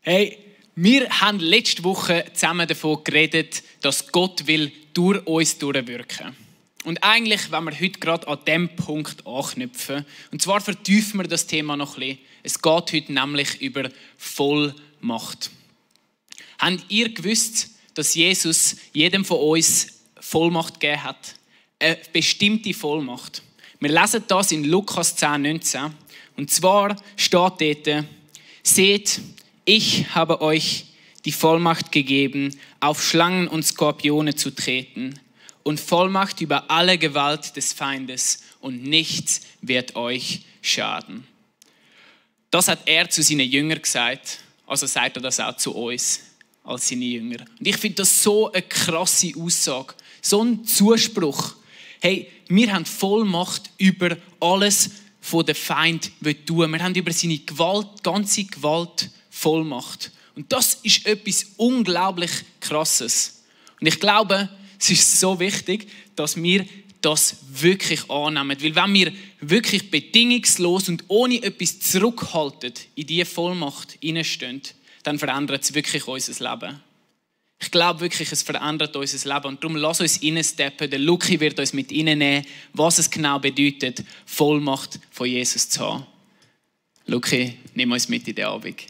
Hey, wir haben letzte Woche zusammen davon geredet, dass Gott will durch uns durchwirken. Und eigentlich wollen wir heute gerade an diesem Punkt anknüpfen. Und zwar vertiefen wir das Thema noch ein bisschen. Es geht heute nämlich über Vollmacht. Habt ihr gewusst, dass Jesus jedem von uns Vollmacht gegeben hat? Eine bestimmte Vollmacht. Wir lesen das in Lukas 10,19. Und zwar steht dort: Seht, ich habe euch die Vollmacht gegeben, auf Schlangen und Skorpione zu treten und Vollmacht über alle Gewalt des Feindes, und nichts wird euch schaden. Das hat er zu seinen Jüngern gesagt, also sagt er das auch zu uns als seine Jünger. Und ich finde das so eine krasse Aussage, so ein Zuspruch. Hey, wir haben Vollmacht über alles, was der Feind tun will. Wir haben über seine Gewalt, ganze Gewalt, Vollmacht. Und das ist etwas unglaublich Krasses. Und ich glaube, es ist so wichtig, dass wir das wirklich annehmen. Weil wenn wir wirklich bedingungslos und ohne etwas zurückhalten in diese Vollmacht hineinstehen, dann verändert es wirklich unser Leben. Ich glaube wirklich, es verändert unser Leben. Und darum lass uns reinsteppen. Der Luki wird uns mit reinnehmen, was es genau bedeutet, Vollmacht von Jesus zu haben. Luki, nimm uns mit in den Abend.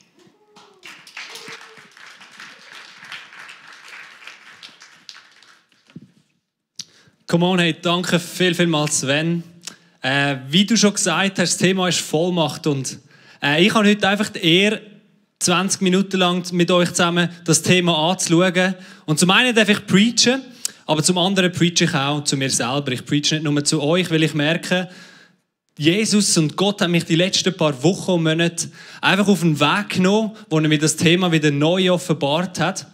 Come on, hey, danke vielmals, Sven. Wie du schon gesagt hast, das Thema ist Vollmacht. Und ich habe heute einfach die Ehre, 20 Minuten lang mit euch zusammen das Thema anzuschauen. Und zum einen darf ich preachen, aber zum anderen preache ich auch zu mir selber. Ich preache nicht nur zu euch, weil ich merke, Jesus und Gott haben mich die letzten paar Wochen und Monate einfach auf den Weg genommen, wo er mir das Thema wieder neu offenbart hat.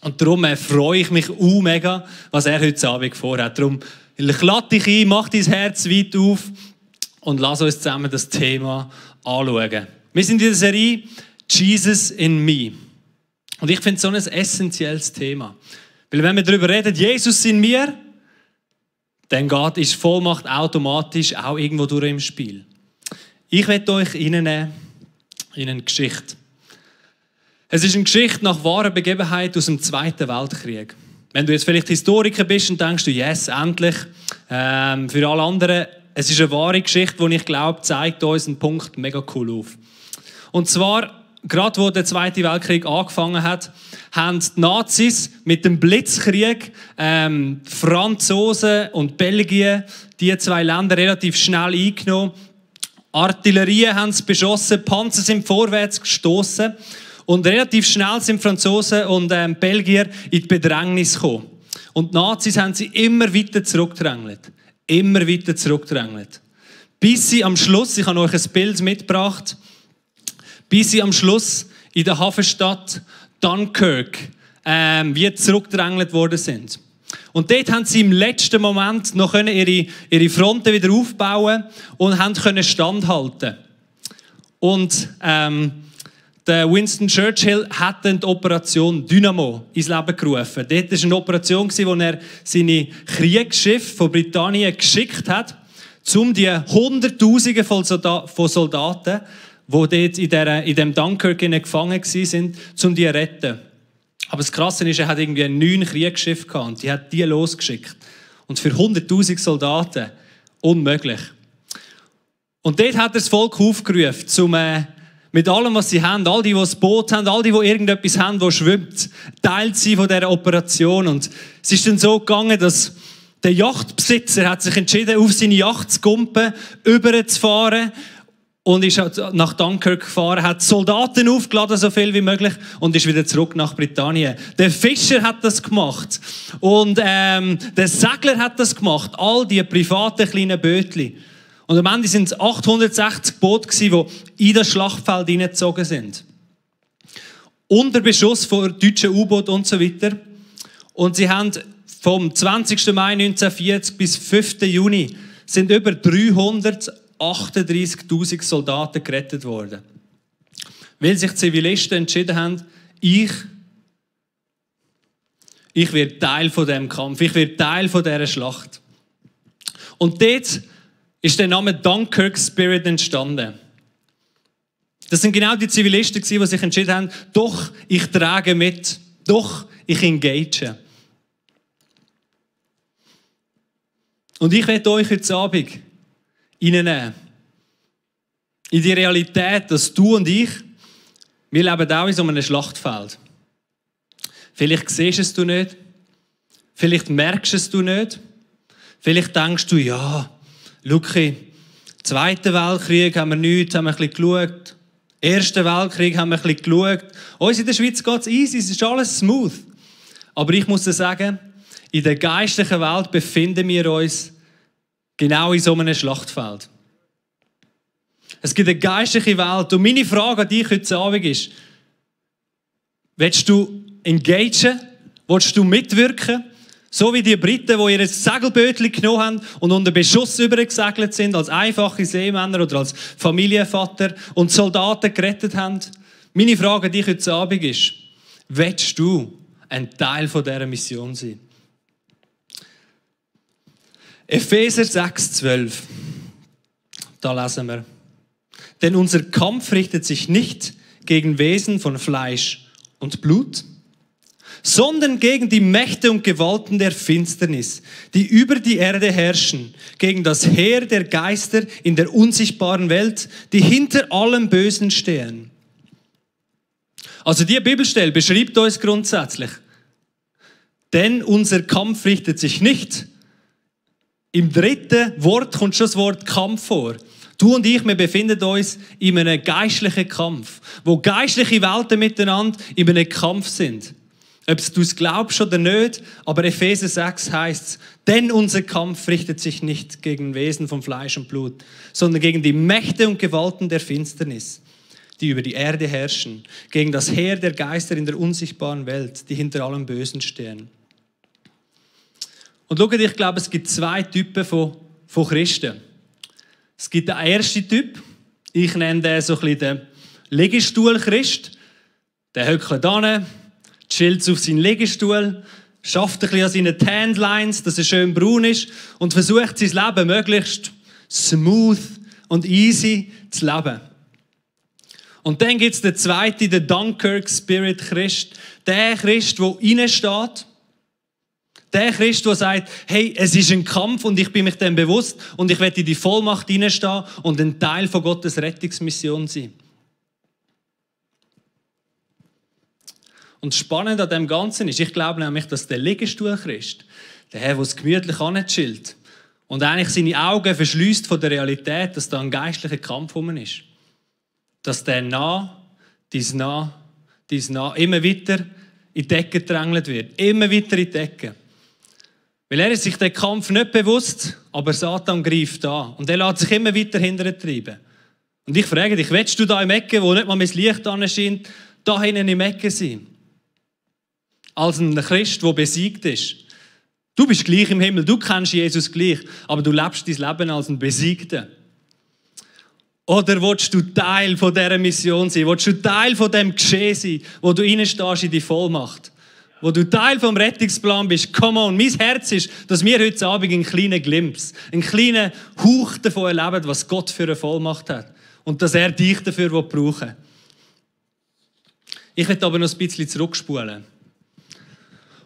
Und darum freue ich mich mega, was er heute Abend vorhat. Darum lade dich ein, mach dein Herz weit auf und lass uns zusammen das Thema anschauen. Wir sind in der Serie Jesus in Me. Und ich finde es so ein essentielles Thema. Weil wenn wir darüber reden, Jesus in mir, dann ist Vollmacht automatisch auch irgendwo durch im Spiel. Ich werde euch reinnehmen in eine Geschichte. Es ist eine Geschichte nach wahrer Begebenheit aus dem Zweiten Weltkrieg. Wenn du jetzt vielleicht Historiker bist und denkst du, yes, endlich. Für alle anderen, es ist eine wahre Geschichte, die ich glaube, zeigt uns einen Punkt mega cool auf. Und zwar, gerade wo der Zweite Weltkrieg angefangen hat, haben die Nazis mit dem Blitzkrieg Franzosen und Belgien, die zwei Länder, relativ schnell eingenommen. Artillerie haben sie beschossen, Panzer sind vorwärts gestoßen. Und relativ schnell sind Franzosen und Belgier in die Bedrängnis gekommen. Und die Nazis haben sie immer weiter zurückgedrängelt. Immer weiter zurückgedrängelt. Bis sie am Schluss, ich habe euch ein Bild mitgebracht, bis sie am Schluss in der Hafenstadt Dunkirk wie zurückgedrängelt worden sind. Und dort haben sie im letzten Moment noch ihre Fronten wieder aufbauen und haben können standhalten. Und der Winston Churchill hat dann die Operation Dynamo ins Leben gerufen. Dort war eine Operation, wo er seine Kriegsschiffe von Britannien geschickt hat, um die Hunderttausende von Soldaten, die dort in dem Dunkirk gefangen waren, um die zu retten. Aber das Krasse ist, er hat irgendwie 9 Kriegsschiffe gehabt und die hat die losgeschickt. Und für 100'000 Soldaten unmöglich. Und dort hat er das Volk aufgerufen, mit allem, was sie haben, all die ein Boot haben, all die irgendetwas haben, das schwimmt, Teil sein von dieser Operation. Und es ist dann so gegangen, dass der Yachtbesitzer hat sich entschieden, auf seine Yacht zu kumpen, rüberzufahren und ist nach Dunkirk gefahren, hat Soldaten aufgeladen, so viel wie möglich, und ist wieder zurück nach Britannien. Der Fischer hat das gemacht und der Segler hat das gemacht, all die privaten kleinen Bötchen. Und am Ende waren es 860 Boote, die in das Schlachtfeld hineingezogen sind. Unter Beschuss von deutschen U-Booten und so weiter. Und sie haben vom 20. Mai 1940 bis 5. Juni sind über 338'000 Soldaten gerettet worden. Weil sich Zivilisten entschieden haben, ich werde Teil von diesem Kampf, ich werde Teil von dieser Schlacht. Und dort ist der Name Dunkirk Spirit entstanden. Das sind genau die Zivilisten, die sich entschieden haben, doch, ich trage mit, doch, ich engage. Und ich werde euch heute Abend reinnehmen in die Realität, dass du und ich, wir leben auch in so einem Schlachtfeld. Vielleicht siehst du es nicht, vielleicht merkst du es nicht, vielleicht denkst du, ja, Luki, Zweiten Weltkrieg haben wir nichts, haben wir ein bisschen geschaut. Ersten Weltkrieg haben wir ein bisschen geschaut. Uns in der Schweiz geht es easy, es ist alles smooth. Aber ich muss dir sagen, in der geistlichen Welt befinden wir uns genau in so einem Schlachtfeld. Es gibt eine geistliche Welt. Und meine Frage an dich heute Abend ist, willst du engagieren? Willst du mitwirken? So wie die Briten, die ihr Segelbötchen genommen haben und unter Beschuss übergesegelt sind, als einfache Seemänner oder als Familienvater und Soldaten gerettet haben. Meine Frage an dich heute Abend ist, willst du ein Teil dieser Mission sein? Epheser 6,12. Da lesen wir. Denn unser Kampf richtet sich nicht gegen Wesen von Fleisch und Blut, sondern gegen die Mächte und Gewalten der Finsternis, die über die Erde herrschen, gegen das Heer der Geister in der unsichtbaren Welt, die hinter allem Bösen stehen. Also die Bibelstelle beschreibt uns grundsätzlich, denn unser Kampf richtet sich nicht. Im dritten Wort kommt schon das Wort Kampf vor. Du und ich, wir befinden uns in einem geistlichen Kampf, wo geistliche Welten miteinander in einem Kampf sind. Ob du es glaubst oder nicht, aber Epheser 6 heißt es, denn unser Kampf richtet sich nicht gegen Wesen von Fleisch und Blut, sondern gegen die Mächte und Gewalten der Finsternis, die über die Erde herrschen, gegen das Heer der Geister in der unsichtbaren Welt, die hinter allem Bösen stehen. Und schaut, ich glaube, es gibt zwei Typen von Christen. Es gibt den ersten Typ, ich nenne den so ein bisschen den Liegestuhl-Christ. Der hockt da, chillt auf seinen Liegestuhl, schafft ein bisschen an seinen Tanlines, dass er schön braun ist und versucht, sein Leben möglichst smooth und easy zu leben. Und dann gibt es den zweiten, den Dunkirk-Spirit-Christ. Der Christ, der reinsteht. Der Christ, der sagt, hey, es ist ein Kampf und ich bin mich dem bewusst und ich werde in die Vollmacht hineinstehen und ein Teil von Gottes Rettungsmission sein. Und spannend an dem Ganzen ist, ich glaube nämlich, dass der Liegestuhl-Christ, der es gemütlich anchillt und eigentlich seine Augen verschliesst von der Realität, dass da ein geistlicher Kampf rum ist. Dass der dies nah, immer weiter in die Decke gedrängelt wird. Immer weiter in die Decke. Weil er ist sich den Kampf nicht bewusst, aber Satan greift an. Und er lässt sich immer weiter hintertreiben. Und ich frage dich, willst du da im Ecke, wo nicht mal mein Licht anscheint, da hinten im Ecke sein? Als ein Christ, der besiegt ist. Du bist gleich im Himmel, du kennst Jesus gleich, aber du lebst dein Leben als ein Besiegter. Oder willst du Teil von dieser Mission sein? Willst du Teil von dem Geschehen sein, wo du reinstehst in die Vollmacht? Wo du Teil vom Rettungsplan bist? Come on, mein Herz ist, dass wir heute Abend einen kleinen Glimpse, einen kleinen Hauch davon erleben, was Gott für eine Vollmacht hat. Und dass er dich dafür brauchen will. Ich will aber noch ein bisschen zurückspulen.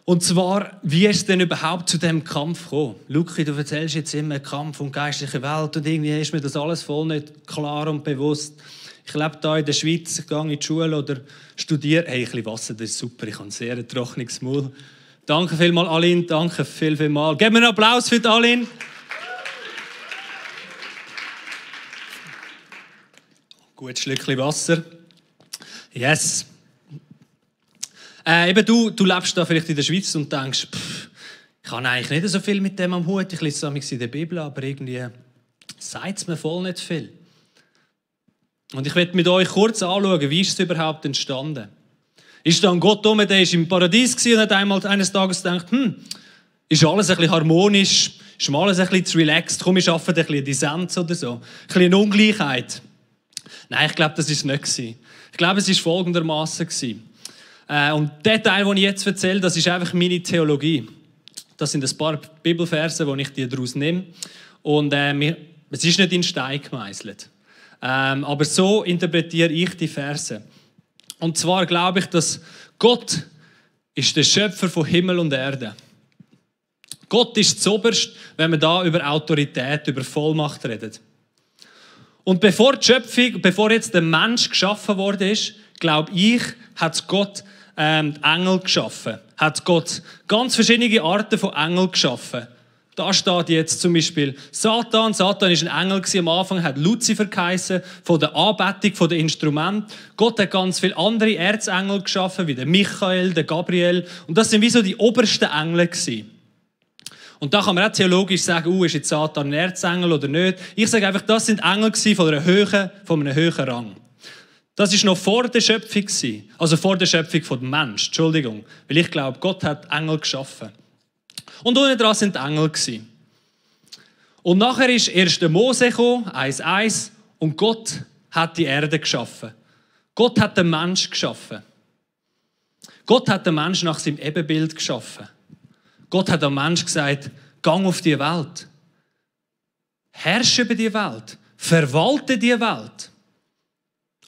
Und zwar, wie ist es denn überhaupt zu diesem Kampf gekommen? Luki, du erzählst jetzt immer Kampf und geistliche Welt und irgendwie ist mir das alles voll nicht klar und bewusst. Ich lebe hier in der Schweiz, ich gehe in die Schule oder studiere. Hey, ein bisschen Wasser, das ist super, ich habe ein sehr trockenes Maul. Danke vielmals, Aline, danke vielmals. Geben wir einen Applaus für Aline. Gutes Schlückchen Wasser. Yes. Eben du lebst da vielleicht in der Schweiz und denkst, ich habe eigentlich nicht so viel mit dem am Hut. Ich lese es in der Bibel, aber irgendwie sagt es mir voll nicht viel. Und ich werde mit euch kurz anschauen, wie ist es überhaupt entstanden? Ist da ein Gott der war im Paradies und hat einmal eines Tages gedacht, ist alles ein bisschen harmonisch, ist mal alles ein bisschen zu relaxed, komm, wir arbeiten ein bisschen Dissens oder so. Ein bisschen eine Ungleichheit. Nein, ich glaube, das war es nicht. Ich glaube, es war folgendermaßen. Und der Teil, den ich jetzt erzähle, das ist einfach meine Theologie. Das sind ein paar Bibelverse, die ich dir daraus nehme. Und es ist nicht in Stein gemeißelt. Aber so interpretiere ich die Verse. Und zwar glaube ich, dass Gott ist der Schöpfer von Himmel und Erde. Gott ist zuoberst, wenn wir da über Autorität, über Vollmacht reden. Und bevor die Schöpfung, bevor jetzt der Mensch geschaffen worden ist, glaube ich, hat Gott Engel geschaffen. Hat Gott ganz verschiedene Arten von Engeln geschaffen. Da steht jetzt zum Beispiel Satan. Satan war ein Engel am Anfang, hat Luzifer geheissen, von der Anbetung, von den Instrumenten. Gott hat ganz viele andere Erzengel geschaffen, wie der Michael, der Gabriel. Und das sind wie so die obersten Engel gewesen. Und da kann man auch theologisch sagen, ist jetzt Satan ein Erzengel oder nicht. Ich sage einfach, das sind Engel von einem höheren Rang. Das war noch vor der Schöpfung, also vor der Schöpfung des Menschen, Entschuldigung. Weil ich glaube, Gott hat Engel geschaffen. Und unten dran sind die Engel. Und nachher ist erst der Mose gekommen, 1,1, und Gott hat die Erde geschaffen. Gott hat den Menschen geschaffen. Gott hat den Menschen nach seinem Ebenbild geschaffen. Gott hat dem Menschen gesagt, gang auf die Welt. Herrsche über die Welt. Verwalte die Welt.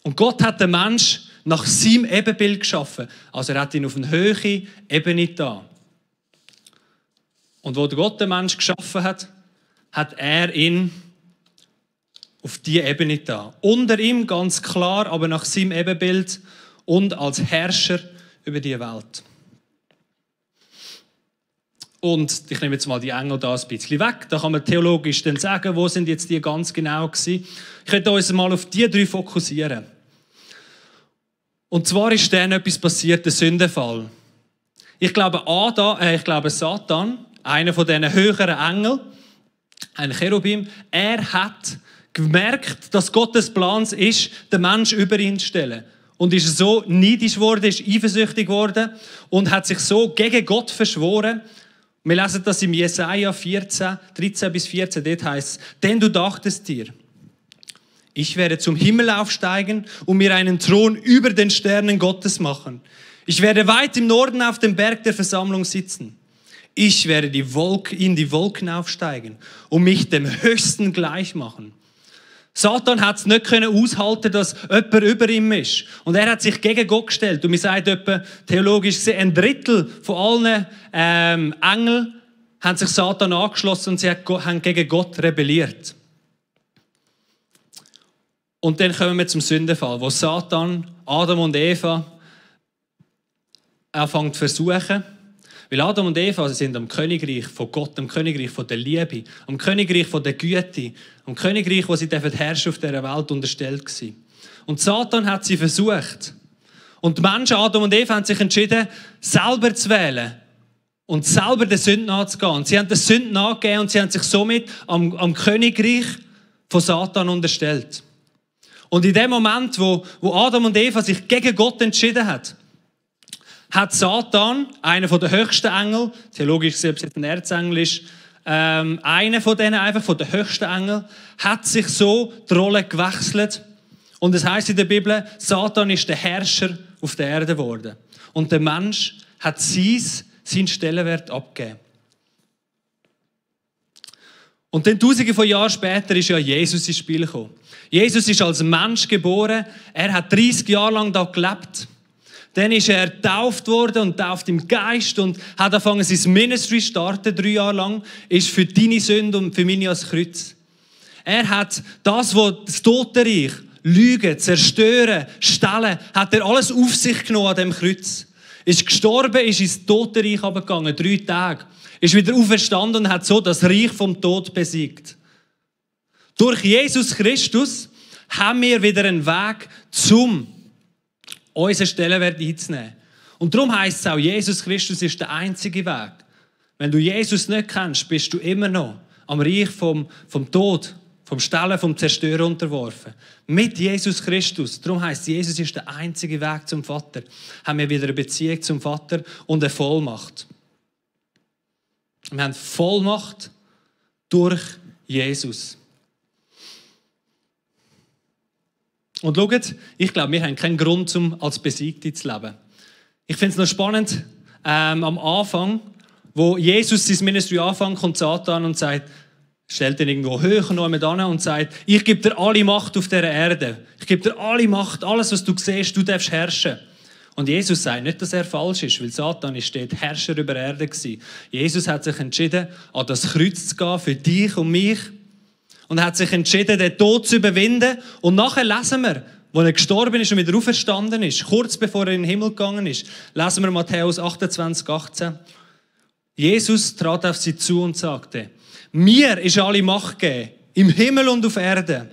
Und Gott hat den Menschen nach seinem Ebenbild geschaffen. Also er hat ihn auf eine höhere Ebene getan. Und wo Gott den Menschen geschaffen hat, hat er ihn auf diese Ebene getan. Unter ihm ganz klar, aber nach seinem Ebenbild und als Herrscher über die Welt. Und ich nehme jetzt mal die Engel da ein bisschen weg. Da kann man theologisch dann sagen, wo sind jetzt die ganz genau gewesen. Ich möchte uns mal auf die 3 fokussieren. Und zwar ist dann etwas passiert, der Sündenfall. Ich glaube, Satan, einer von diesen höheren Engeln, ein Cherubim, er hat gemerkt, dass Gottes Plan ist, den Menschen über ihn zu stellen. Und ist so neidisch geworden, ist eifersüchtig geworden und hat sich so gegen Gott verschworen. Wir lesen das im Jesaja 14, 13 bis 14, dort heißt es, denn du dachtest dir, ich werde zum Himmel aufsteigen und mir einen Thron über den Sternen Gottes machen. Ich werde weit im Norden auf dem Berg der Versammlung sitzen. Ich werde in die Wolken aufsteigen und mich dem Höchsten gleich machen. Satan hat es nicht aushalten, dass jemand über ihm ist. Und er hat sich gegen Gott gestellt. Und wir sagen etwa, theologisch gesehen, 1/3 von allen Engeln haben sich Satan angeschlossen und sie haben gegen Gott rebelliert. Und dann kommen wir zum Sündenfall, wo Satan, Adam und Eva anfängt zu versuchen. Weil Adam und Eva sind am Königreich von Gott, am Königreich von der Liebe, am Königreich von der Güte, am Königreich, wo sie herrschen auf dieser Welt unterstellt waren. Und Satan hat sie versucht. Und die Menschen, Adam und Eva, haben sich entschieden, selber zu wählen und selber der Sünde nachzugehen. Und sie haben der Sünde nachgegeben und sie haben sich somit am Königreich von Satan unterstellt. Und in dem Moment, wo Adam und Eva sich gegen Gott entschieden hat Satan, einer der höchsten Engel, theologisch gesehen, ob es jetzt ein Erzengel ist, einer von denen, einfach von den höchsten Engeln, hat sich so die Rolle gewechselt. Und es heisst in der Bibel, Satan ist der Herrscher auf der Erde geworden. Und der Mensch hat seinen Stellenwert abgegeben. Und dann Tausende von Jahren später ist ja Jesus ins Spiel gekommen. Jesus ist als Mensch geboren. Er hat 30 Jahre lang da gelebt. Dann ist er getauft worden und tauft im Geist und hat angefangen, sein Ministry zu starten, 3 Jahre lang, ist für deine Sünde und für meine als Kreuz. Er hat das, was das Totenreich, Lügen, Zerstören, Stellen, hat er alles auf sich genommen an dem Kreuz. Ist gestorben, ist ins Totenreich runtergegangen, 3 Tage. Ist wieder auferstanden und hat so das Reich vom Tod besiegt. Durch Jesus Christus haben wir wieder einen Weg, zum unseren Stellenwert einzunehmen. Und darum heisst es auch, Jesus Christus ist der einzige Weg. Wenn du Jesus nicht kennst, bist du immer noch am Reich vom Tod, vom Stellen, vom Zerstören unterworfen. Mit Jesus Christus, darum heisst es, Jesus ist der einzige Weg zum Vater, haben wir wieder eine Beziehung zum Vater und eine Vollmacht. Wir haben Vollmacht durch Jesus. Und schaut, ich glaube, wir haben keinen Grund, um als Besiegte zu leben. Ich finde es noch spannend, am Anfang, wo Jesus sein Ministry anfängt, kommt Satan und sagt, stellt ihn irgendwo höher noch mit an und sagt, ich gebe dir alle Macht auf dieser Erde. Ich gebe dir alle Macht, alles, was du siehst, du darfst herrschen. Und Jesus sagt nicht, dass er falsch ist, weil Satan ist dort Herrscher über Erde gewesen. Jesus hat sich entschieden, an das Kreuz zu gehen für dich und mich. Und hat sich entschieden, den Tod zu überwinden. Und nachher lesen wir, als er gestorben ist und wieder auferstanden ist, kurz bevor er in den Himmel gegangen ist, lesen wir Matthäus 28, 18. Jesus trat auf sie zu und sagte, mir ist alle Macht gegeben, im Himmel und auf Erde.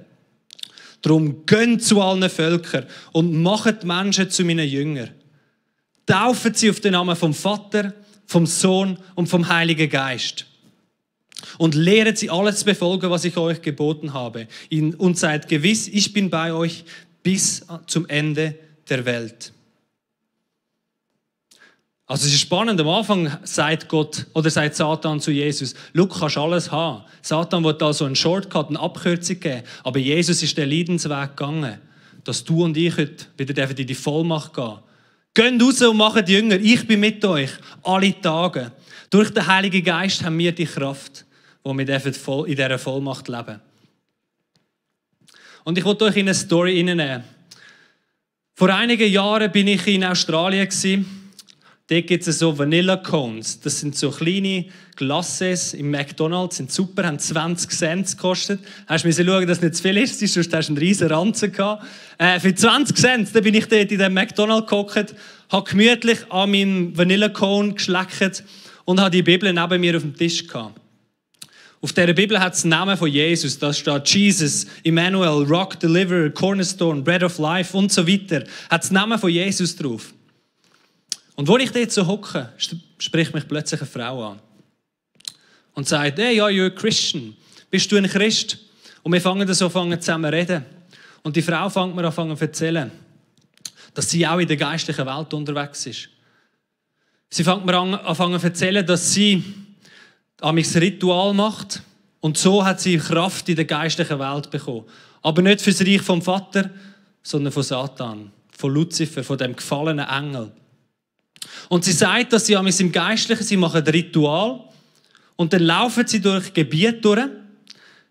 Darum geht zu allen Völkern und macht die Menschen zu meinen Jüngern. Taufen sie auf den Namen vom Vater, vom Sohn und vom Heiligen Geist. Und lehret sie alles zu befolgen, was ich euch geboten habe. Und seid gewiss, ich bin bei euch bis zum Ende der Welt. Also es ist spannend, am Anfang sagt Gott oder sagt Satan zu Jesus, schau, kannst alles haben. Satan wollte da so einen Shortcut, eine Abkürzung geben, aber Jesus ist den Leidensweg gegangen, dass du und ich heute wieder in die Vollmacht gehen. Geht raus und macht Jünger, ich bin mit euch, alle Tage. Durch den Heiligen Geist haben wir die Kraft, wo wir in dieser Vollmacht leben. Und ich wollte euch in eine Story hineinnehmen. Vor einigen Jahren bin ich in Australien gewesen. Dort gibt es so Vanilla Cones. Das sind so kleine Glaces im McDonald's, sind super, haben 20 Cent gekostet. Hast du schauen, dass es nicht zu viel ist, sonst hast du einen riesen Ranzen gehabt. Für 20 Cent, da bin ich dort in dem McDonald's gehockt, habe gemütlich an meinem Vanilla Cone geschleckt und habe die Bibel neben mir auf dem Tisch gehabt. Auf dieser Bibel hat es den Namen von Jesus. Da steht Jesus, Emmanuel, Rock, Deliverer, Cornerstone, Bread of Life und so weiter. Hat den Namen von Jesus drauf. Und wo ich dort so hocke, spricht mich plötzlich eine Frau an. Und sagt, hey, are you a Christian? Bist du ein Christ? Und wir fangen zusammen zu reden. Und die Frau fängt mir an zu erzählen, dass sie auch in der geistlichen Welt unterwegs ist. Sie fängt mir an zu erzählen, dass sie ein Ritual macht. Und so hat sie Kraft in der geistlichen Welt bekommen. Aber nicht für das Reich vom Vater, sondern von Satan, von Luzifer, von dem gefallenen Engel. Und sie sagt, dass sie im Geistlichen, sie machen ein Ritual und dann laufen sie durch Gebiete durch.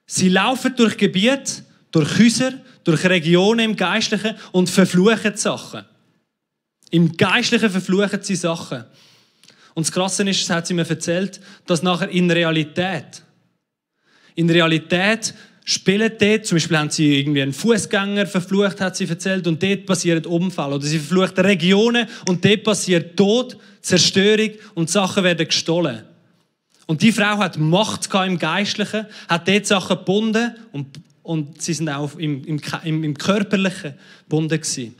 Sie laufen durch Gebiete, durch Häuser, durch Regionen im Geistlichen und verfluchen Sachen. Im Geistlichen verfluchen sie Sachen. Und das Krasse ist, das hat sie mir erzählt, dass nachher in Realität spielen dort, zum Beispiel haben sie irgendwie einen Fußgänger verflucht, hat sie erzählt, und dort passieren Unfälle. Oder sie verfluchen Regionen und dort passiert Tod, Zerstörung und Sachen werden gestohlen. Und die Frau hat Macht im Geistlichen, hat dort Sachen gebunden und sie sind auch im Körperlichen gebunden gewesen.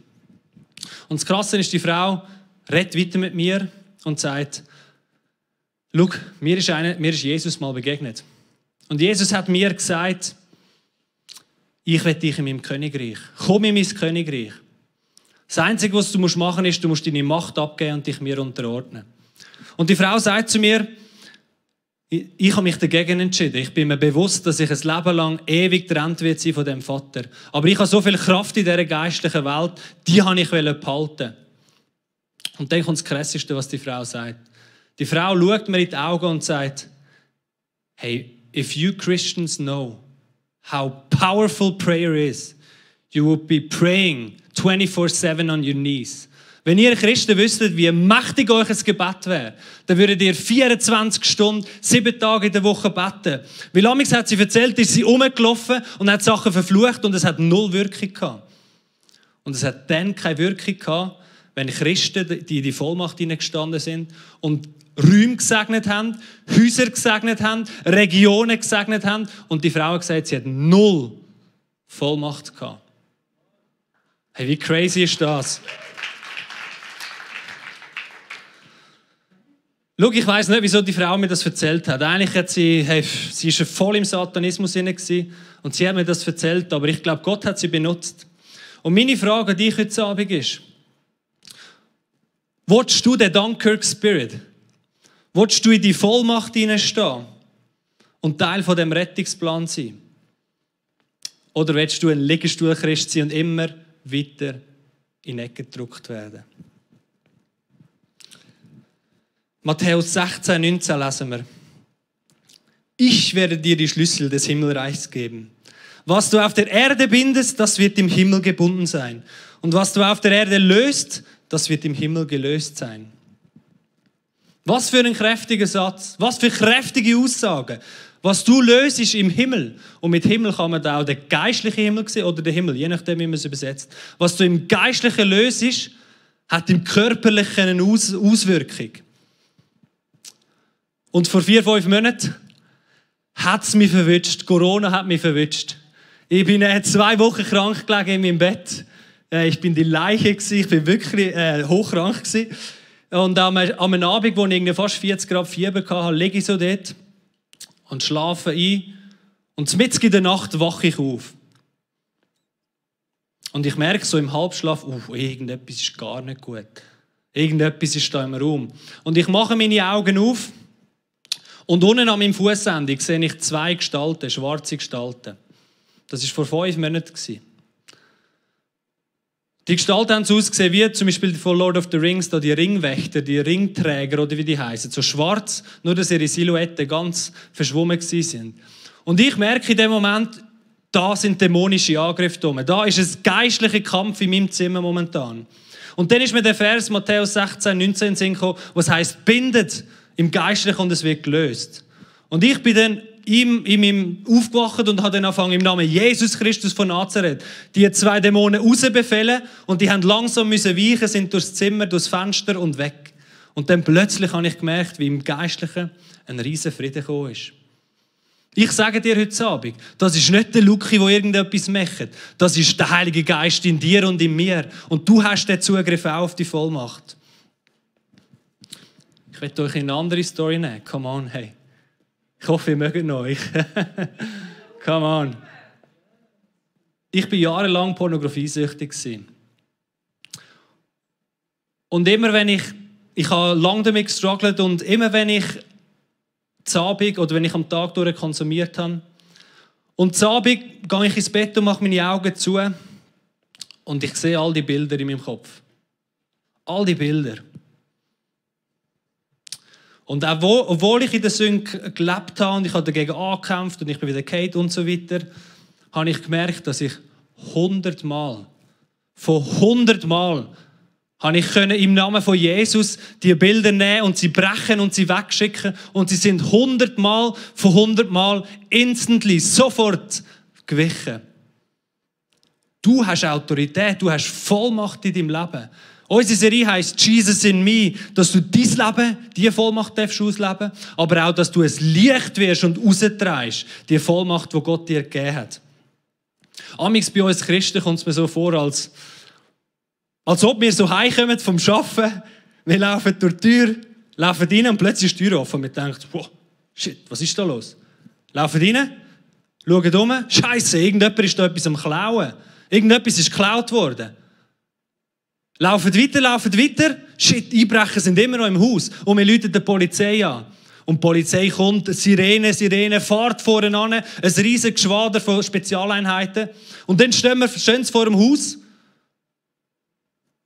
Und das Krasse ist, die Frau redet weiter mit mir und sagt, schau, mir ist Jesus mal begegnet. Und Jesus hat mir gesagt, ich will dich in meinem Königreich. Komm in mein Königreich. Das Einzige, was du machen musst, ist, du musst deine Macht abgeben und dich mir unterordnen. Und die Frau sagt zu mir, ich habe mich dagegen entschieden. Ich bin mir bewusst, dass ich ein Leben lang ewig getrennt wird sein von dem Vater. Aber ich habe so viel Kraft in dieser geistlichen Welt, die habe ich behalten. Und dann kommt das Krasseste, was die Frau sagt. Die Frau schaut mir in die Augen und sagt, hey, if you Christians know how powerful prayer is, you would be praying 24/7 on your knees. Wenn ihr Christen wüsstet, wie mächtig euch ein Gebet wäre, dann würdet ihr 24 Stunden, 7 Tage in der Woche beten. Weil amigs hat sie erzählt, ist sie rumgelaufen und hat Sachen verflucht und es hat null Wirkung gehabt. Und es hat dann keine Wirkung gehabt, wenn Christen, die in die Vollmacht hineingestanden sind und Räume gesegnet haben, Häuser gesegnet haben, Regionen gesegnet haben. Und die Frau hat gesagt, sie hat null Vollmacht gehabt. Hey, wie crazy ist das? Schau, ich weiss nicht, wieso die Frau mir das erzählt hat. Eigentlich hat sie war voll im Satanismus hinein und sie hat mir das erzählt, aber ich glaube, Gott hat sie benutzt. Und meine Frage an dich heute Abend ist, willst du den Dunkirk Spirit? Willst du in die Vollmacht hineinstehen und Teil von dem Rettungsplan sein? Oder willst du ein Liegestuhl-Christ sein und immer weiter in die Ecke gedrückt werden? Matthäus 16, 19 lesen wir. ich werde dir die Schlüssel des Himmelreichs geben. Was du auf der Erde bindest, das wird im Himmel gebunden sein. Und was du auf der Erde löst, das wird im Himmel gelöst sein. Was für ein kräftiger Satz, was für kräftige Aussagen. Was du löst, ist im Himmel. Und mit Himmel kann man da auch den geistlichen Himmel sehen oder den Himmel, je nachdem, wie man es übersetzt. Was du im Geistlichen löst, hat im Körperlichen eine Auswirkung. Und vor 4-5 Monaten hat es mich verwünscht. Corona hat mich verwünscht. Ich bin 2 Wochen krank gelegen in meinem Bett. Ich bin die Leiche gewesen. Ich bin wirklich hochkrank gewesen. Und am Abend, wo ich fast 40 Grad Fieber hatte, lege ich so dort und schlafe ein. Und mitten in der Nacht wache ich auf. Und ich merke so im Halbschlaf, irgendetwas ist gar nicht gut. Irgendetwas ist da im Raum. Und ich mache meine Augen auf. Und unten an meinem Fußende sehe ich 2 Gestalten, schwarze Gestalten. Das war vor 5 Monaten. Die Gestalten haben so ausgesehen wie zum Beispiel von Lord of the Rings, da die Ringwächter, die Ringträger oder wie die heißen, so schwarz, nur dass ihre Silhouetten ganz verschwommen sind. Und ich merke in dem Moment, da sind dämonische Angriffe da. Da ist ein geistlicher Kampf in meinem Zimmer momentan. Und dann ist mir der Vers Matthäus 16, 19 in den Sinn gekommen, was heisst, bindet im Geistlichen und es wird gelöst. Und ich bin dann in ihm aufgewacht und habe dann angefangen, im Namen Jesus Christus von Nazareth die 2 Dämonen rauszubefehlen und die haben langsam weichen, sind durchs Zimmer, durchs Fenster und weg. Und dann plötzlich habe ich gemerkt, wie im Geistlichen ein riesen Frieden gekommen ist. Ich sage dir heute Abend, das ist nicht der Luki, der irgendetwas macht. Das ist der Heilige Geist in dir und in mir. Und du hast den Zugriff auch auf die Vollmacht. Ich werde euch in eine andere Story nehmen. Come on, hey. Ich hoffe, ihr mögt noch. Come on. Ich war jahrelang pornografiesüchtig. Und immer wenn ich habe lange damit gestruggelt und immer wenn ich zu Abend oder wenn ich am Tag durch konsumiert habe und zu Abend gehe ich ins Bett und mache meine Augen zu und ich sehe all die Bilder in meinem Kopf. All die Bilder. Und auch obwohl ich in der Sünde gelebt habe und ich habe dagegen angekämpft und ich bin wieder gefallen und so weiter, habe ich gemerkt, dass ich 100 Mal habe ich im Namen von Jesus die Bilder nehmen und sie brechen und sie wegschicken und sie sind 100 Mal von 100 Mal instantly, sofort gewichen. Du hast Autorität, du hast Vollmacht in deinem Leben. Unsere Serie heisst Jesus in me, dass du dein Leben, diese Vollmacht ausleben darfst, aber auch, dass du ein Licht wirst und raustreibst, die Vollmacht, die Gott dir gegeben hat. Amix bei uns Christen kommt es mir so vor, als ob wir so heimkommen vom Arbeiten, wir laufen durch die Tür, laufen rein und plötzlich ist die Tür offen. Wir denken, wow, shit, was ist da los? Laufen rein, schauen um, Scheiße, irgendjemand ist da etwas am Klauen. Irgendetwas ist geklaut worden. Laufen weiter, shit, Einbrecher sind immer noch im Haus. Und wir rufen die Polizei an. Und die Polizei kommt, Sirene, fährt vorne an, ein riesiges Geschwader von Spezialeinheiten. Und dann stehen sie vor dem Haus.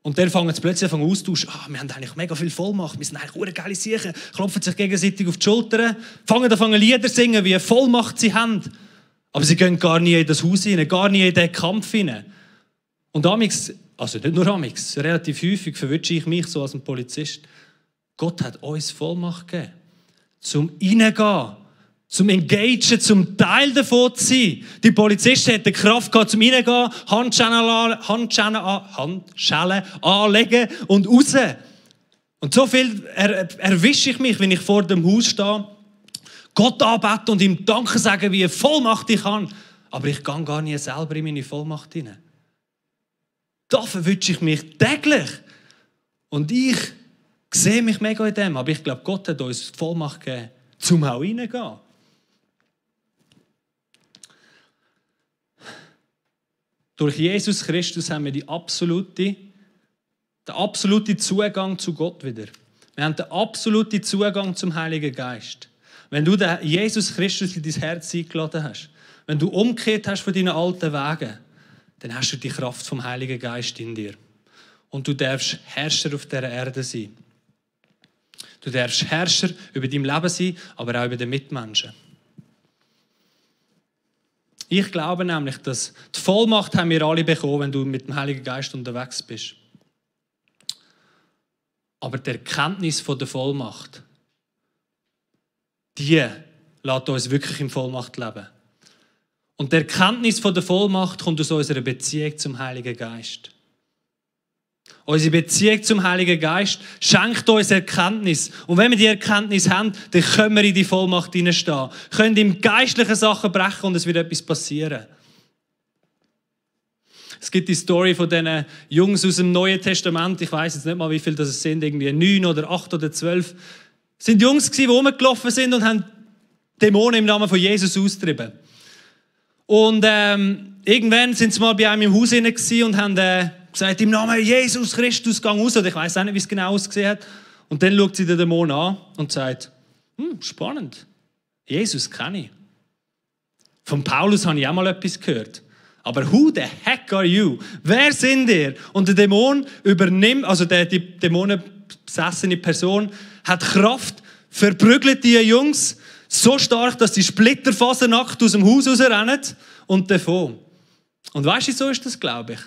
Und dann fangen sie plötzlich an austauschen. Wir haben eigentlich mega viel Vollmacht, wir sind eigentlich geile Siechen, klopfen sich gegenseitig auf die Schultern, fangen an Lieder singen, wie Vollmacht sie haben. Aber sie gehen gar nie in das Haus hinein, gar nie in diesen Kampf hinein. Und amix, also nicht nur amix, relativ häufig verwünsche ich mich so als ein Polizist. Gott hat uns Vollmacht gegeben, zum Reingehen, zum Engagen, zum Teil davon zu sein. Die Polizisten hatten die Kraft gehabt, zum Reingehen, Handschellen anlegen und raus. Und so viel erwische ich mich, wenn ich vor dem Haus stehe, Gott anbete und ihm Danke sagen, wie Vollmacht ich kann. Aber ich gehe gar nie selber in meine Vollmacht hinein. Da verwünsche ich mich täglich. Und ich sehe mich mega in dem. Aber ich glaube, Gott hat uns Vollmacht gegeben, zum auch reingehen. Durch Jesus Christus haben wir den absoluten Zugang zu Gott wieder. Wir haben den absoluten Zugang zum Heiligen Geist. Wenn du den Jesus Christus in dein Herz eingeladen hast, wenn du umgekehrt hast von deinen alten Wegen, dann hast du die Kraft vom Heiligen Geist in dir. Und du darfst Herrscher auf dieser Erde sein. Du darfst Herrscher über dein Leben sein, aber auch über die Mitmenschen. Ich glaube nämlich, dass die Vollmacht haben wir alle bekommen, wenn du mit dem Heiligen Geist unterwegs bist. Aber die Erkenntnis von der Vollmacht, die lässt uns wirklich in Vollmacht leben. Und die Erkenntnis von der Vollmacht kommt aus unserer Beziehung zum Heiligen Geist. Unsere Beziehung zum Heiligen Geist schenkt uns Erkenntnis. Und wenn wir die Erkenntnis haben, dann können wir in die Vollmacht hineinstehen. Können in geistlichen Sachen brechen und es wird etwas passieren. Es gibt die Story von diesen Jungs aus dem Neuen Testament. Ich weiß jetzt nicht mal, wie viele das sind. Irgendwie 9 oder 8 oder 12. Es sind Jungs, die rumgelaufen sind und haben Dämonen im Namen von Jesus austrieben. Und irgendwann sind sie mal bei einem im Haus und haben gesagt, im Namen Jesus Christus, gang raus. Oder ich weiß auch nicht, wie es genau ausgesehen hat. Und dann schaut sie den Dämon an und sagt, spannend, Jesus kenne ich. Von Paulus habe ich auch mal etwas gehört. Aber who the heck are you? Wer sind ihr? Und der Dämon übernimmt, also die dämonenbesessene Person, hat Kraft, verprügelt die Jungs so stark, dass die splitterfasernackt aus dem Haus rausrennen und davon. Und weißt du, so ist das, glaube ich.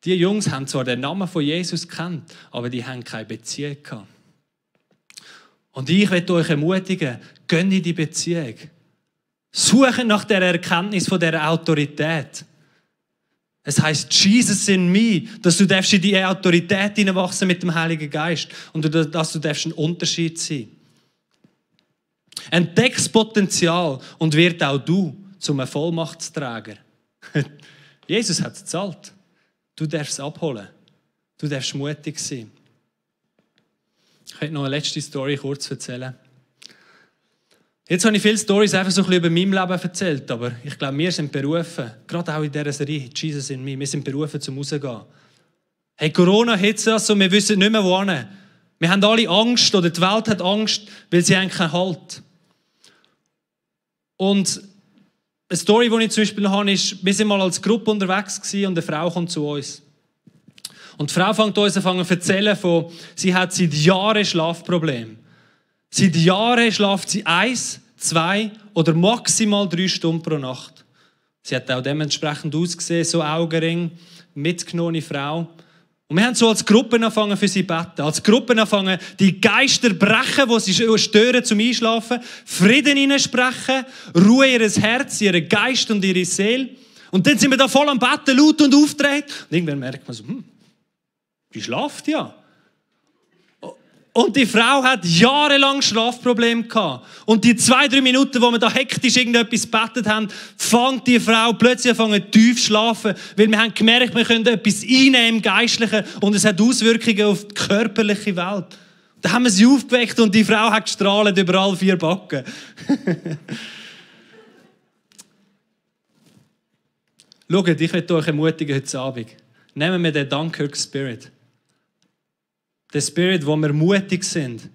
Die Jungs haben zwar den Namen von Jesus gekannt, aber die haben keine Beziehung gehabt. Und ich möchte euch ermutigen, geh in die Beziehung. Suche nach der Erkenntnis von dieser Autorität. Es heisst Jesus in mir, dass du in die Autorität hineinwachsen mit dem Heiligen Geist und dass du ein Unterschied sein. Entdeck das Potenzial und wird auch du zum Vollmachtsträger. Jesus hat es gezahlt. Du darfst es abholen. Du darfst mutig sein. Ich möchte noch eine letzte Story kurz erzählen. Jetzt habe ich viele Storys einfach so ein bisschen über mein Leben erzählt, aber ich glaube, wir sind berufen, gerade auch in dieser Serie, Jesus in mir, wir sind berufen zum Rausgehen. Hey, Corona hat das und wir wissen nicht mehr, wohin. Wir haben alle Angst, oder die Welt hat Angst, weil sie haben keinen Halt. Und eine Story, die ich zum Beispiel habe, ist, wir sind mal als Gruppe unterwegs gewesen und eine Frau kommt zu uns. Und die Frau fängt uns an zu erzählen von, sie hat seit Jahren Schlafprobleme. Seit Jahren schlaft sie 1, 2 oder maximal 3 Stunden pro Nacht. Sie hat auch dementsprechend ausgesehen, so Augenring, mitgenommene Frau. Und wir haben so als Gruppe angefangen für sie zu beten. Als Gruppe angefangen, die Geister brechen, die sie stören zum Einschlafen, Frieden hineinsprechen, Ruhe in ihr Herz, ihren Geist und ihre Seele. Und dann sind wir da voll am Betten, laut und aufgedreht. Und irgendwann merkt man so, die schlaft ja. Und die Frau hat jahrelang Schlafprobleme gehabt. Und die 2-3 Minuten, wo wir da hektisch irgendetwas gebetet haben, fängt die Frau plötzlich an tief zu schlafen, weil wir haben gemerkt, wir können etwas einnehmen im Geistlichen und es hat Auswirkungen auf die körperliche Welt. Da haben wir sie aufgeweckt und die Frau hat gestrahlt über alle 4 Backen. Schaut, ich möchte euch ermutigen heute Abend. Nehmen wir den Dunkirk Spirit. Der Spirit, wo wir mutig sind.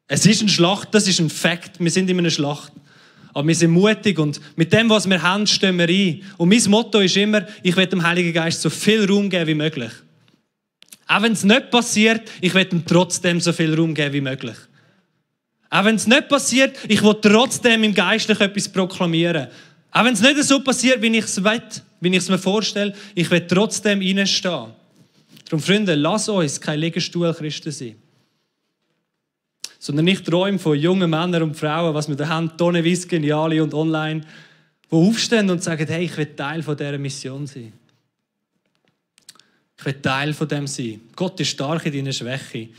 Es ist eine Schlacht, das ist ein Fakt. Wir sind in einer Schlacht. Aber wir sind mutig und mit dem, was wir haben, stehen wir ein. Und mein Motto ist immer, ich will dem Heiligen Geist so viel Raum geben wie möglich. Auch wenn es nicht passiert, ich will ihm trotzdem so viel Raum geben wie möglich. Auch wenn es nicht passiert, ich will trotzdem im Geistlichen etwas proklamieren. Auch wenn es nicht so passiert, wie ich es will, wie ich es mir vorstelle, ich will trotzdem reinstehen. Darum, Freunde, lass uns kein Liegestuhl-Christen sein. Sondern nicht Träume von jungen Männern und Frauen, was wir da haben, tonnenweise Geniale und online, die aufstehen und sagen, hey, ich will Teil von dieser Mission sein. Ich will Teil von dem sein. Gott ist stark in deiner Schwäche.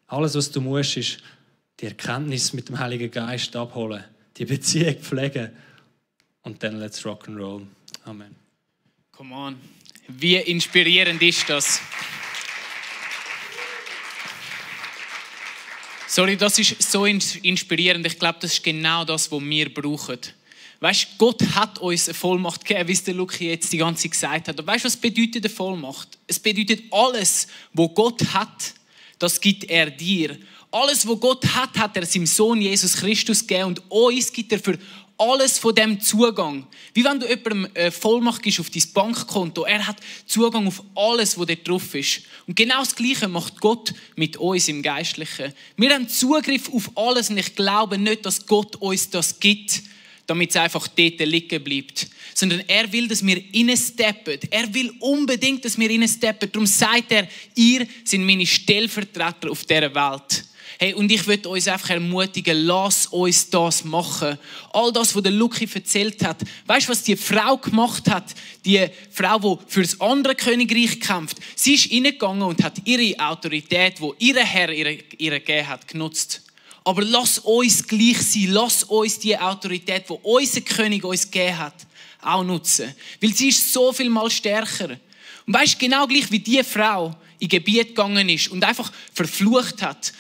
Alles, was du musst, ist die Erkenntnis mit dem Heiligen Geist abholen, die Beziehung pflegen und dann let's rock'n'roll. Amen. Come on. Wie inspirierend ist das? Sorry, das ist so inspirierend. Ich glaube, das ist genau das, was wir brauchen. Weißt du, Gott hat uns eine Vollmacht gegeben, wie es der Luki jetzt die ganze Zeit gesagt hat. Und weißt du, was bedeutet eine Vollmacht? Es bedeutet alles, was Gott hat, das gibt er dir. Alles, was Gott hat, hat er seinem Sohn Jesus Christus gegeben und uns gibt er für alles von dem Zugang. Wie wenn du jemandem Vollmacht gibst auf dein Bankkonto. Er hat Zugang auf alles, was dort drauf ist. Und genau das Gleiche macht Gott mit uns im Geistlichen. Wir haben Zugriff auf alles und ich glaube nicht, dass Gott uns das gibt, damit es einfach dort liegen bleibt. Sondern er will, dass wir reinsteppen. Er will unbedingt, dass wir reinsteppen. Darum sagt er, ihr seid meine Stellvertreter auf dieser Welt. Hey, und ich möchte uns einfach ermutigen, lass uns das machen. All das, was der Luki erzählt hat. Weißt du, was die Frau gemacht hat? Die Frau, die für das andere Königreich kämpft. Sie ist reingegangen und hat ihre Autorität, die ihr Herr ihr gegeben hat, genutzt. Aber lass uns gleich sein. Lass uns die Autorität, die unser König uns gegeben hat, auch nutzen. Weil sie ist so viel mal stärker. Und weißt du, genau gleich wie die Frau in Gebiet gegangen ist und einfach verflucht hat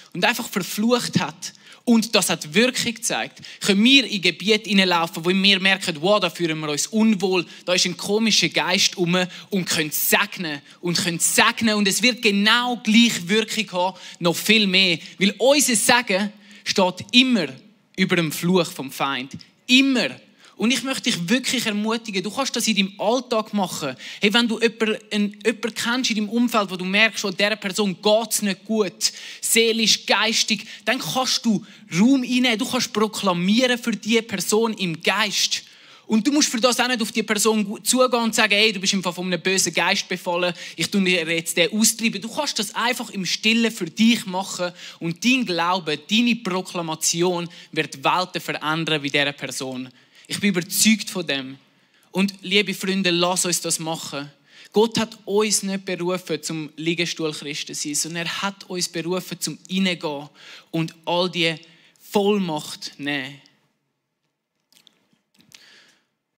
und das hat Wirkung gezeigt, können wir in Gebiet hineinlaufen, wo wir merken, wow, da fühlen wir uns unwohl, da ist ein komischer Geist rum und können segnen und es wird genau gleich Wirkung haben, noch viel mehr, weil unser Segen steht immer über dem Fluch vom Feind, immer. Und ich möchte dich wirklich ermutigen, du kannst das in deinem Alltag machen. Hey, wenn du jemanden kennst in deinem Umfeld, wo du merkst, wo dieser Person geht es nicht gut, seelisch, geistig, dann kannst du Raum einnehmen, du kannst proklamieren für diese Person im Geist. Und du musst für das auch nicht auf die Person zugehen und sagen, hey, du bist einfach von einem bösen Geist befallen, ich tue dir jetzt den austreiben. Du kannst das einfach im Stillen für dich machen und dein Glaube, deine Proklamation wird Welten verändern wie dieser Person. Ich bin überzeugt von dem. Und liebe Freunde, lass uns das machen. Gott hat uns nicht berufen, zum Liegestuhl Christen zu sein, sondern er hat uns berufen, zum Reingehen und all die Vollmacht nehmen.